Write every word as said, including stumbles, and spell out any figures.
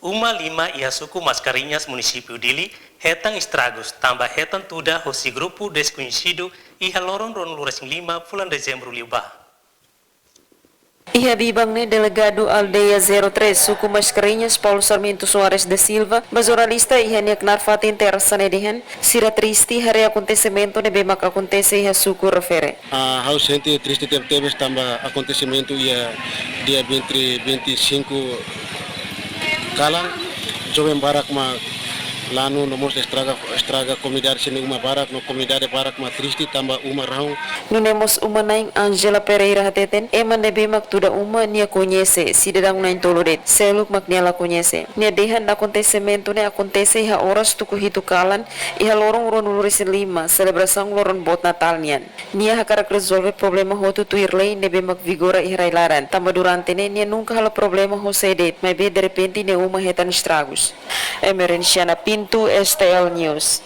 Uma lima iha suku Mascarenhas, munisípiu Dili, hetan estragus tanba hetan tuda hosi grupu deskoñesidu iha loron ruanulu-resin-lima fulan Dezembru liubá. Iha biban ne'e, delegadu aldeia zero três, suku Mascarenhas, Paulo Sarmento Soares da Silva, ba jornalista iha nia knaar fatin Tersa ne'e dehan, sira triste haree akontesimentu ne'ebé mak akontese iha suku refere. Ah, ha'u sente triste tebetebes tanba akontesimentu iha dia vinte, vinte e cinco kalan, joven barak mak lanu no mós estraga, estraga komunidade sira-nia uma barak, no komunidade barak mak triste tanba uma rahun. Nune'e mós uma-na'in Angela Pereira hateten, ema ne'ebé mak tuda uma nia koñese, sidadaun na'in-tolu de'it, seluk mak nia la koñese. Nia dehan akontesimentu ne'e akontese iha oras tuku hitu kalan, iha loron ruanulu-resin-lima, selebrasaun loron boot Natál nian. Nia hakarak rezolve problema hotu tuir lei ne'ebé mak vigora iha rai-laran, tanba durante ne'e nia nunka halo problema ho sé de'it, maibé derrepente nia uma hetan estragus. Emerenciana Pinto, S T L News.